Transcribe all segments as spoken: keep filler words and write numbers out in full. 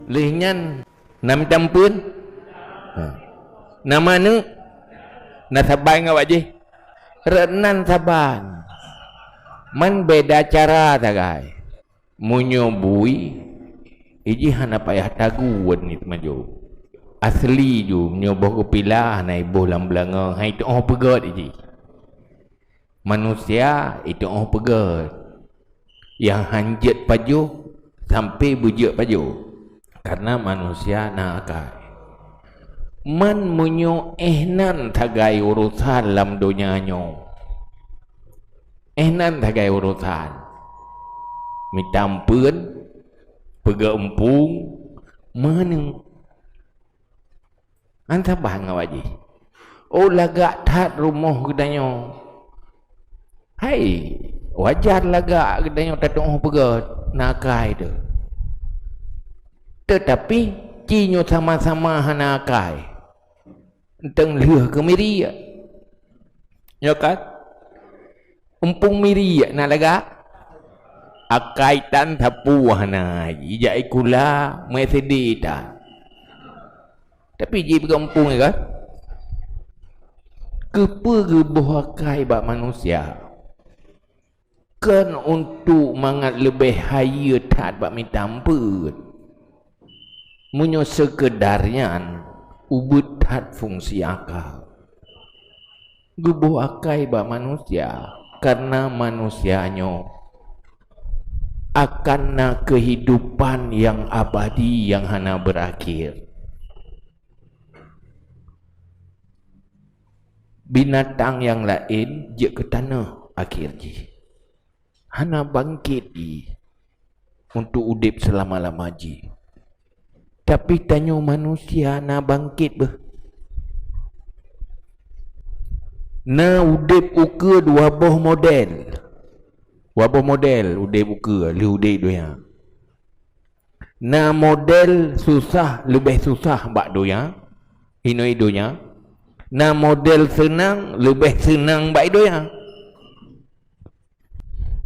Lheueh nyan na mita ampeuen? Ha. Na manök? Na saban ngon awak jih? Rot nan saban. Man beda cara sagai. Meunyoe bui, ijih hana payah tagu wan ni teuma jok. Asli ju, meunyoe boh geupila hana iboh lam beulangong, hai tuoh peugöt ijih. Manusia ituoh peugöt. Nyang han jeuet pajoh sampai beujeuet pajoh. Karena manusia na akai. Man meunyoe éh nan sagai urosan lam donya nyoe. Éh nan sagai urosan. Mita ampeuen, peugah eumpung, manök. An saban ngon awak jih. Oh, lagak that rumoh geutanyoe. Hai, wajar lagak geutanyoe tatuoh peugöt, na akai teuh. Teutapi, ci nyoe sama-sama hana akai. Eunteuk lheueh keu miri. Nyo kan? Eumpung miri na lagak. Akai tan sapeue hana, ijak sikula, meusideh tan. Tapi jipeugah eumpung kan? Keupeue geuboh akai bak manusia? Kon untuk mangat leubeh hayeue that bak mita ampeuen. Meunyoe seukeudar nyan, ubeuet that fungsi akai. Geuboh akai bak manusia, karena manusia nyoe akan na keuhidupan nyang abadi nyang hana beurakhir. Binatang nyang laén jeuet keu tanoh akhé jih. Hana bangkét jih untuk udép seulama-lama jih. Tapi tanyoe manusia na bangkét beuh. Na udép ukeue dua boh model. Dua boh model udép ukeue lheueh udép donya. Na model susah leubeh susah bak donya, inoe donya. Na model seunang leubeh seunang bak donya.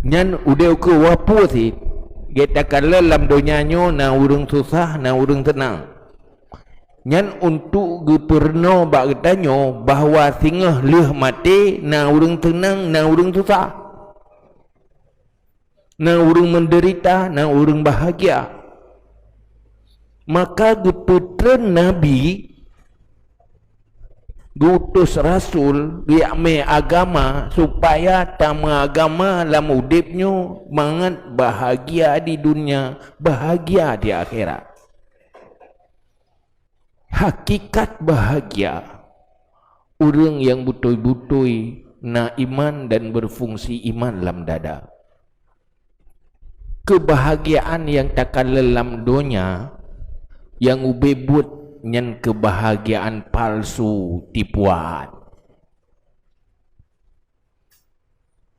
Nyan udép ukeue wapu sit. Gét takalon lam donya nyoe na ureuëng susah, na ureuëng seunang. Nyan untuk geupeurunoe bak geutanyoe bahwa singoh lheueh maté na ureuëng seunang, na ureuëng susah. Na ureuëng meudeurita, na ureuëng bahagia. Maka geupeutreun nabi, geuutus rasul, geujak mé agama supaya tameuagama lam udép nyoe mangat bahagia di dunia, bahagia di akhirat. Hakikat bahagia ureuëng nyang beutôi-beutôi na iman dan beufungsi iman lam dada. Keubahagiaan nyang takalon lam donya nyang ubé buet nyan keubahagiaan palsu, tipuan.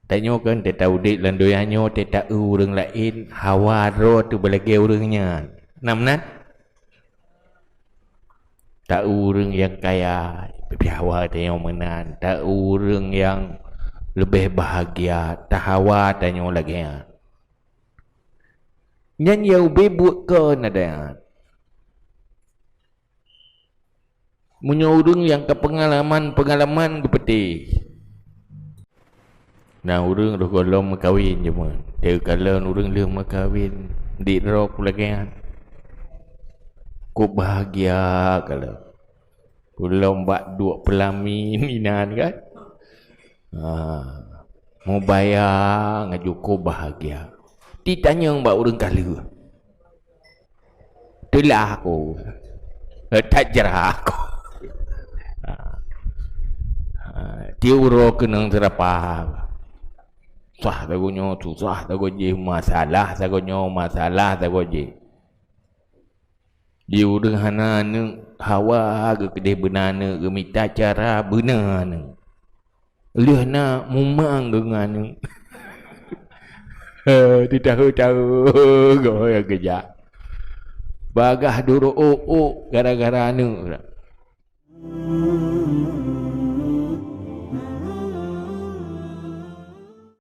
Tanyoe kan teuta udép lam donya nyoe teuta eu ureuëng laén hawa droe teuh beulagée ureuëng nyan. Na meunan? Ta eu ureuëng nyang kaya, pih hawa tanyoe meunan. Ta eu ureuëng nyang leubeh bahagia, tahawa tanyoe lagée nyan. Nyan nyang ubé buet kon adat. Meunyoe ureuëng nyang ka peungalaman-peungalaman geupeuteh, na ureuëng roh gohlom meukawen jameun. Teukalon ureuëng lheueh meukawen, dik droe lagée nyan. Kok bahagia kalon. Ulôn bak duek peulamin inan kan. Ha. Mubaya ngon jukôb bahagia. Titanyong bak ureuëng ka lheueh. Teulah aku. Tajrah aku. Ha. Ha. Tiep uroe keunong seurapa. Susah sagoe nyoe, susah sagoe jih, masalah sagoe nyoe, masalah sagoe jih. Di ureuëng hana aneuëk, hawa geukeudeh beuna aneuëk, geumita cara beuna aneuëk. Lheueh na mumang geuh ngon aneuëk. Titahu-tahu goe geujak. Bagah durok ôk-ôk gara-gara aneuëk.